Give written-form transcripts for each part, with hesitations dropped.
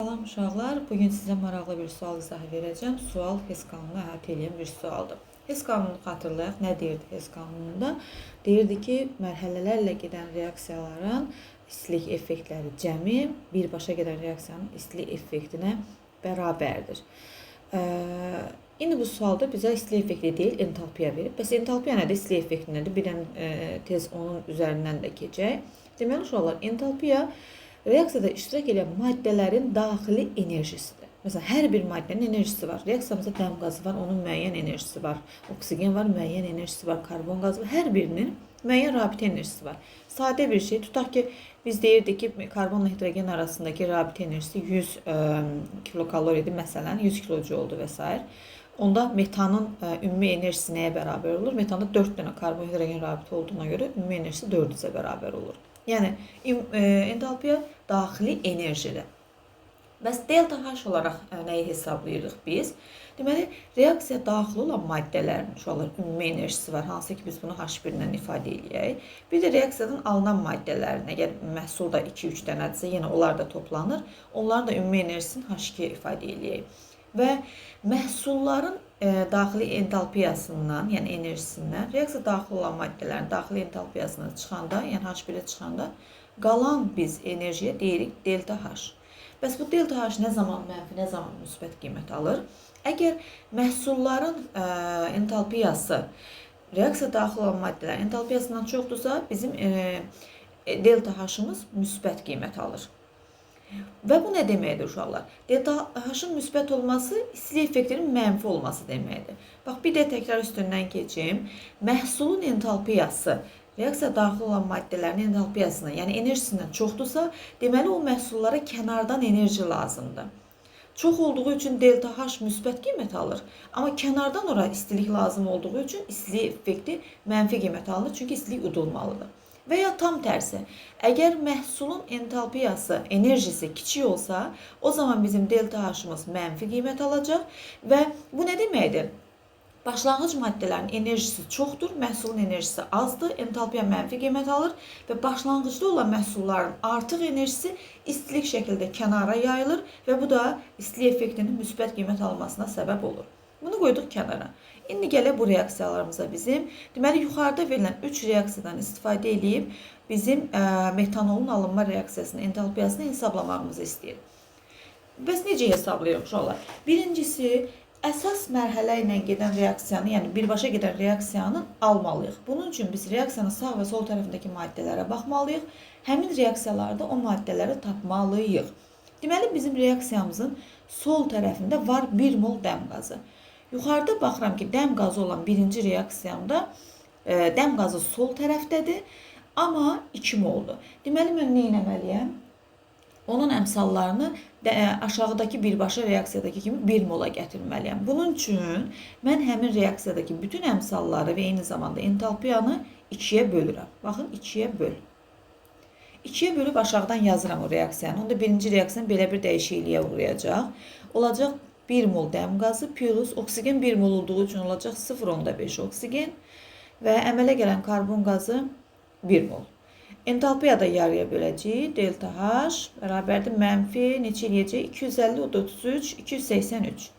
Salam uşaqlar, bugün sizə maraqlı bir sual izahı verəcəm. Sual Hess qanunu əhatə edən bir sualdır. Hess qanununu xatırlayaq. Nə deyirdi Hess qanununda? Deyirdi ki, mərhələlərlə gedən reaksiyaların istilik effektləri cəmi birbaşa gedən reaksiyanın istilik effektinə bərabərdir. İndi bu sualda bizə istilik effekti deyil, entalpiya verib. Bəs entalpiya nədir, istilik effekti nədir? Bir dənə tez onun üzərindən də keçək. Deməli uşaqlar, entalpiya reaksiyada iştirak edən maddələrin daxili enerjisidir. Məsələn, hər bir maddənin enerjisi var. Reaksiyamızda dəm qazı var, onun müəyyən enerjisi var. Oksigen var, müəyyən enerjisi var. Karbon qazı var. Hər birinin müəyyən rabitə enerjisi var. Sadə bir şey, tutaq ki, biz deyirdik ki, karbonla hidrogen arasındakı rabitə enerjisi 100 kilokaloridir, məsələn, 100 kilojouldur və s. Onda metanın ümumi enerjisi nəyə bərabər olur? Metanda 4 dənə karbon hidrogen rabitə olduğuna görə ümumi enerjisi 400-ə bərabər olur. Yəni entalpiya daxili enerjidir. Bəs delta H olaraq nəyi hesablayırıq biz? Deməli, reaksiya daxil olan maddələrin uşaqlar ümumi enerjisi var, hansı ki biz bunu H1 ilə ifadə eləyək. Bir də reaksiyadan alınan maddələrin, əgər məhsul da 2-3 dənədirsə, yenə onlar da toplanır. Onların da ümumi enerjisini H2 ifadə eləyək. Və məhsulların daxili entalpiyasından, yəni enerjisindən, reaksiya daxil olan maddələrin daxili entalpiyasından çıxanda, yəni H1-ə çıxanda qalan biz enerjiyə deyirik delta H. Bəs bu delta H nə zaman mənfi, nə zaman müsbət qiymət alır? Əgər məhsulların entalpiyası reaksiya daxil olan maddələrin entalpiyasından çoxdursa, bizim delta H-ımız müsbət qiymət alır. Və bu nə deməkdir uşaqlar? Delta H-ın müsbət olması istilik effektinin mənfi olması deməkdir. Bax, bir də təkrar üstündən keçim. Məhsulun entalpiyası reaksiya daxil olan maddələrin entalpiyasından, yəni enerjisindən çoxdursa, deməli o məhsullara kənardan enerji lazımdır. Çox olduğu üçün delta H müsbət qiymət alır. Amma kənardan ora istilik lazım olduğu üçün istilik effekti mənfi qiymət alınır. Çünki istilik udulmalıdır. Və ya tam tərsi, əgər məhsulun entalpiyası, enerjisi kiçik olsa, o zaman bizim delta H-ımız mənfi qiymət alacaq və bu nə deməkdir? Başlanğıc maddələrin enerjisi çoxdur, məhsulun enerjisi azdır, entalpiya mənfi qiymət alır və başlanğıcda olan məhsulların artıq enerjisi istilik şəkildə kənara yayılır və bu da istilik effektinin müsbət qiymət almasına səbəb olur. Bunu qoyduq kənara. İndi gələk bu reaksiyalarımıza bizim. Deməli, yuxarıda verilən 3 reaksiyadan istifadə eləyib bizim metanolun alınma reaksiyasının entalpiyasını hesablamağımızı istəyir. Bəs necə hesablayırıq uşaqlar? Birincisi, əsas mərhələ ilə gedən reaksiyanı, yəni birbaşa gedən reaksiyanı almalıyıq. Bunun üçün biz reaksiyanın sağ və sol tərəfindəki maddələrə baxmalıyıq. Həmin reaksiyalarda o maddələri tapmalıyıq. Deməli, bizim reaksiyamızın sol tərəfində var 1 mol dəm qazı. Yuxarıda baxıram ki, dəm qazı olan birinci reaksiyamda dəm qazı sol tərəfdədir, amma 2 moldur. Deməli, mən nə etməliyəm? Onun əmsallarını aşağıdakı birbaşa reaksiyadakı kimi 1 mola gətirməliyəm. Bunun üçün mən həmin reaksiyadakı bütün əmsalları və eyni zamanda entalpiyanı 2-yə bölürəm. Baxın, 2-yə böl. 2-yə bölüb aşağıdan yazıram o reaksiyanı. Onda birinci reaksiyanın belə bir dəyişikliyə uğrayacaq. Olacaq 1 mol dəm qazı plus oksigen 1 mol olduğu üçün olacaq 0,5 oksigen və əmələ gələn karbon qazı 1 mol. Entalpiya da yarıya böləcəyik. Delta H bərabərdir mənfi neçə eləyəcək? 250, o da 33, 283.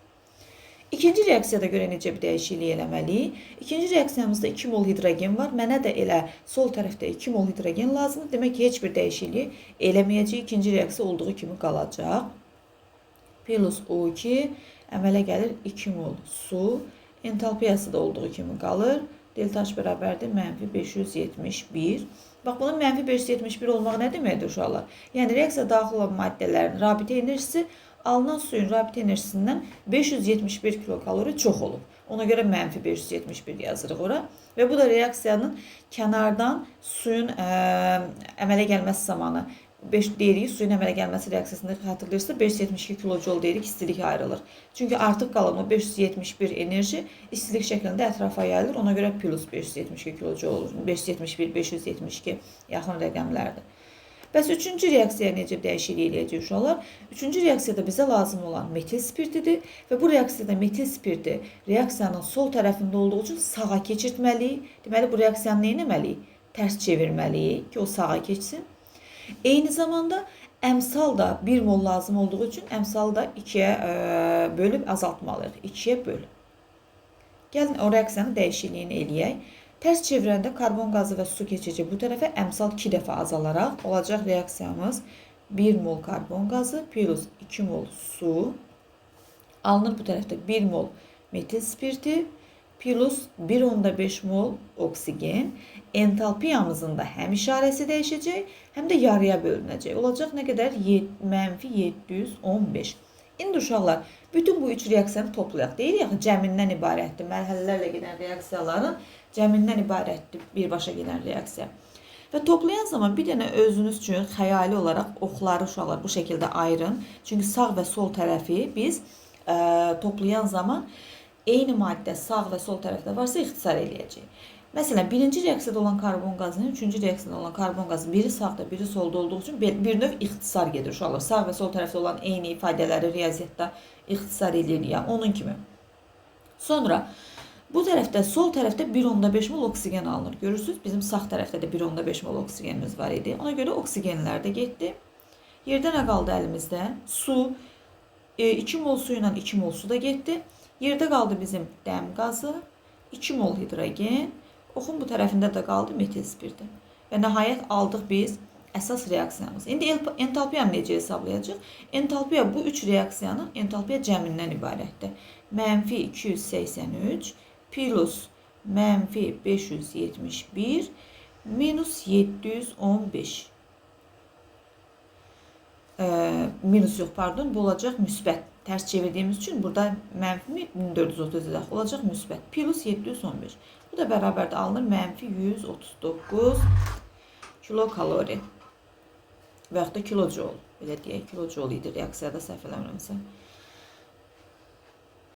İkinci reaksiyada görə necə bir dəyişiklik eləməliyik? İkinci reaksiyamızda 2 mol hidrogen var. Mənə də elə sol tərəfdə 2 mol hidrogen lazımdır. Demək ki, heç bir dəyişiklik eləməyəcək. İkinci reaksiya olduğu kimi qalacaq. Plus O2 əmələ gəlir 2 mol su. Entalpiyası da olduğu kimi qalır. Delta H bərabərdir mənfi 571. Bax, bunun mənfi 571 olmaq nə deməkdir uşaqlar? Yəni, reaksiya daxil olan maddələrin rabitə enerjisi alınan suyun rabitə enerjisindən 571 kilokalori çox olub. Ona görə mənfi 571 yazırıq ora. Və bu da reaksiyanın kənardan suyun əmələ gəlməsi zamanı 5 deyirik, suyun əmələ gəlməsi reaksiyasında xatırlayırsınız, 572 kilojoule deyirik, istilik ayrılır. Çünki artıq qalan o 571 enerji istilik şəklində ətrafa yayılır. Ona görə plus 572 kilojoule olur. 571, 572 yaxın rəqəmlərdir. Bəs üçüncü reaksiyaya necə dəyişiklik eləyəcək uşaqlar? Üçüncü reaksiyada bizə lazım olan metil spirtidir və bu reaksiyada metil spirti reaksiyanın sol tərəfində olduğu üçün sağa keçirtməliyik. Deməli, bu reaksiyanı nə etməliyik? Tərs çevirməliyik ki, o sağa keçsin. Eyni zamanda Əmsal da 1 mol lazım olduğu üçün əmsalı da 2-yə bölüb azaltmalıyıq. 2-yə böl. Gəlin o reaksiyanın dəyişikliyini eləyək. Tərs çevirəndə karbon qazı və su keçəcək bu tərəfə, əmsal 2 dəfə azalaraq olacaq reaksiyamız 1 mol karbon qazı plus 2 mol su. Alınır bu tərəfdə 1 mol metil spirti plus 1,5 mol oksigen. Entalpiyamızın da həm işarəsi dəyişəcək, həm də yarıya bölünəcək. Olacaq nə qədər? Mənfi 715. İndi uşaqlar, bütün bu üç reaksiyanı toplayaq. Deyirik axı, cəmindən ibarətdir. Mərhələlərlə gedən reaksiyaların cəmindən ibarətdir birbaşa gedən reaksiya. Və toplayan zaman bir dənə özünüz üçün xəyali olaraq oxları uşaqlar bu şəkildə ayırın. Çünki sağ və sol tərəfi biz toplayan zaman eyni maddə sağ və sol tərəfdə varsa ixtisar eləyəcək. Məsələn, birinci reaksiyada olan karbon qazının, üçüncü reaksiyada olan karbon qazı biri sağda, biri solda olduğu üçün bir növ ixtisar gedir uşaqlar. Sağ və sol tərəfdə olan eyni ifadələri riyaziyyatda ixtisar eləyir ya, onun kimi. Sonra bu tərəfdə, sol tərəfdə 1,5 mol oksigen alınır. Görürsünüz, bizim sağ tərəfdə də 1,5 mol oksigenimiz var idi. Ona görə oksigenlər də getdi. Yerdə nə qaldı əlimizdə? Su. 2 mol su ilə 2 mol su da getdi. Yerdə qaldı bizim dəm qazı, 2 mol hidrogen. Oxun bu tərəfində də qaldı metil spirti. Və nəhayət aldıq biz əsas reaksiyamız. İndi entalpiyanı necə hesablayacaq? Entalpiya bu üç reaksiyanın entalpiya cəmindən ibarətdir. Mənfi 283 plus mənfi 571 minus 715. Minus yox, pardon, bu olacaq müsbət. Tərs çevirdiyimiz üçün burada mənfi 1430 edək, olacaq müsbət. Plus 715. Bu da bərabərdə alınır mənfi 139 kilokalori. Və yaxud da kilojoule. Belə deyək, kilojoule idi reaksiyada, səhv eləmirəmsə.